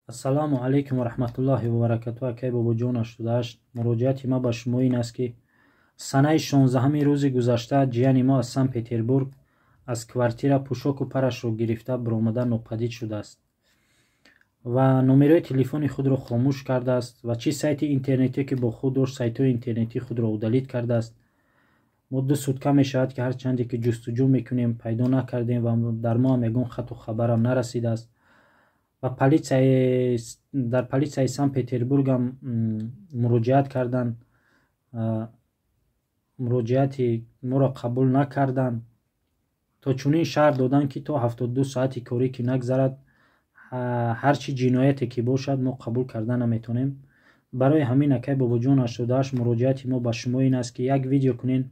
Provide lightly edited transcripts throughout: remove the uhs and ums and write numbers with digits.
Ассалому алайкум ва раҳматуллоҳи ва баракатуҳ. Акай Бобоҷон 88, муроҷиати ма ба шумо ин аст, ки санаи 16-ҳами рӯзи гузашта ҷияни мо аз Санкт Петербург аз квартира пӯшоку парашро гирифта биромада нопадид шудааст ва номерои телефони худро хомӯш кардааст ва чӣ сайти интернетие, ки бо худ дошт, сайтҳои интернетии худро удалить кардааст. Мо 2 сутка мешавад, ки ҳарчанде ки ҷустуҷӯ мекунем, пайдо накардем ва дар мо ҳам ягон хату хабарам нарасидааст. Ва дар полисияи Санкт Петербургам муроҷиат карданд, муроҷиати моро қабул накарданд. То чунин шарҳ доданд, ки то 72 соати корӣ ки нагзарад, ҳар чӣ ҷинояте ки бошад, мо қабул карда наметавонем. Барои ҳамин, акай Бобоҷон 88, муроҷиати мо ба шумо ин аст, ки як видео кунед,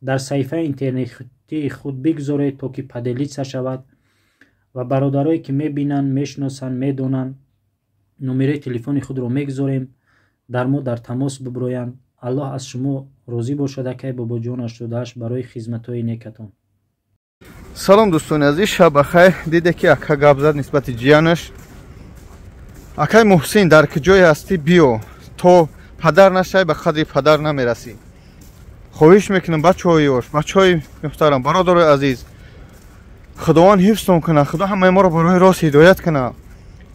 дар саҳифаи интернетии худ бигзоред, то ки поделиться шавад ва бародарое, ки мебинанд, мешиносанд, медонанд, номерои телефони худро мегузорем, дар мо дар тамос бибироянд. Аллоҳ аз шумо розӣ бошад, акай Бобоҷон 88, барои хизматҳои некатон. Салом, дӯстони азиз, шаб бахайр. Диде, ки ака гап зад нисбати ҷиянаш. Акай Муҳсин, дар куҷое ҳастӣ, биё. То падар нашавӣ, ба қадри падар намерасӣ. Хоҳиш мекунам, бачаҳои ёш, бачаҳои муҳтарам, бародарои азиз, Худованд ҳифзтон кунад, Худо ҳамаи моро ба роҳи рост ҳидоят кунад.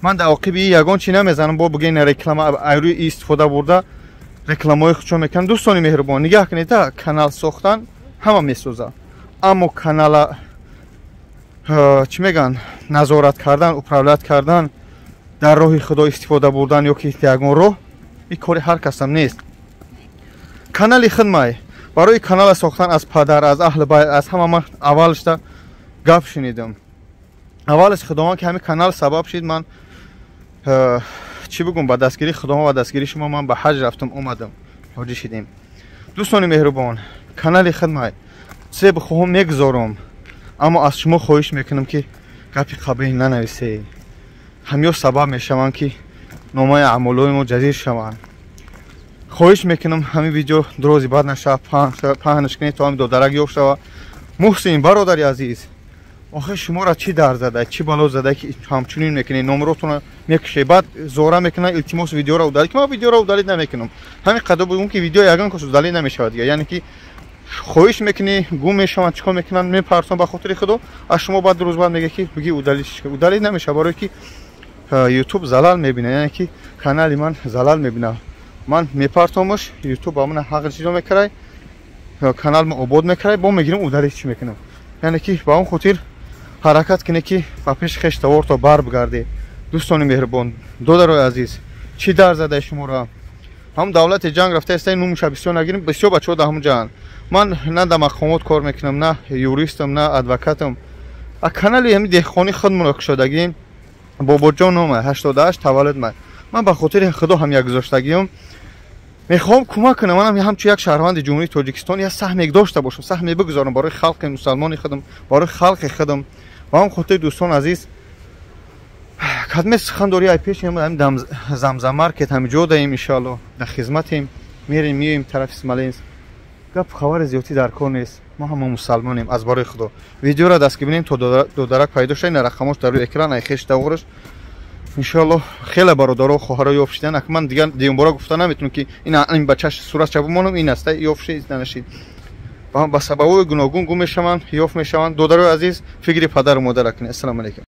Ман дар оқиби ягон чӣ намезанам, бо бигӯен, реклама айрӯи истифода бурда рекламаҳои худшо мекунам. Дӯстони меҳрубон, нигаҳ кунед, канал сохтан ҳама месозад, аммо канала, чӣ мегӯянд, назорат кардан, управлять кардан, дар роҳи Худо истифода бурдан ё ки ягон роҳ, ин кори ҳар касам нест. Канали хидмай барои канала сохтан аз падар, аз аҳли байт, аз ҳама ман аввалшда гап шунидам. Аввалаш Худованд, ки ҳамин канал сабаб шид, ман, чӣ бигӯм, ба дастгирии Худованд ва дастгирии шумо ман ба ҳаҷ рафтам, омадам, ҳоҷӣ шидем. Дӯстони меҳрубон, канали хидмай се бихоҳам мегузорам, аммо аз шумо хоҳиш мекунам, ки гапи қабеҳ нанависед. Ҳамё сабаб мешаванд, ки номаи аъмолҳои мо ҷазир шаванд. Хоҳиш мекунам, ҳамин видео дрози бад нашава, паҳнаш кунед, то ҳамин додарак ёфт шава. Муҳсин, бародари азиз, охир шуморо чӣ дар зада, чӣ бало зада, ки ҳамчунин мекунед, номротонро мекушед, баъд зора мекунад, илтимос, видеоро удалить. Ман видеоро удалить намекунам. Ҳамин қадр бугум, ки видео ягон кас удалить намешавад дига. Яъне ки хоҳиш мекунӣ, гум мешаванд, чӣ кор мекунанд, мепарсон. Ба хотири Худо аз шумо баъд рӯз баъд мега, ки биги удалить, удалить намешавад, барое ки Ютуб залал мебинад, яъне ки канали ман залал мебинад. Ман мепартомаш, Ютуб ба ман ҳақ чизо мекарай, канал ма обод мекарай, бо мегирам, удалить чӣ мекунам. Яъне ки ба он хотир ҳаракат кунед, ки ба пеши хеш таворто бар бигардед. Дӯстони меҳрубон, додарои азиз, чӣ дар задаи шуморо? Ҳам давлати ҷанг рафта истаи, нумша бисёр нагирем, бисёр бачаҳо дар ҳамон ҷаанд. Ман на дар мақомот кор мекунам, на юристам, на адвокатам. А канали ҳами деҳқони худмонро кушодагим, Бобоҷон нома, 88 таваллуд. Ман ба хотири Худо ҳам як гузоштагиём, мехоҳам кӯмак кунам. Манам ҳамчун як шаҳрванди Ҷумҳурии Тоҷикистон як саҳме дошта бошам, саҳме бигузорам барои халқи мусалмони худам, барои халқи худам. Ба ҳам хотири, дӯстон азиз, кадме сухан дори, ай пеш Замзам маркет ҳами ҷо даем, иншоалло дар хизматем, мерем, меоем тарафи Смоленск. Гап хабари зиёдтӣ дар кор нест, мо ҳама мусалмонем. Аз барои Худо видеоро дастгир бинем, то додарак пайдо шуда. Ина рақамош дар рӯи экран, ай хеш давғураш. Иншоалло хеле бародаро, хоҳаро ёфт шидан. Ак ман дигар дуюмбора гуфта наметунам, ки ин бачаш суратша бимонам, ин аста, ёфт шид, нанашид. Ба сабабҳои гуногун гум мешаванд, ёфт мешаванд. Додарои азиз, фикри падару модара кунед. Ассалому алайкум.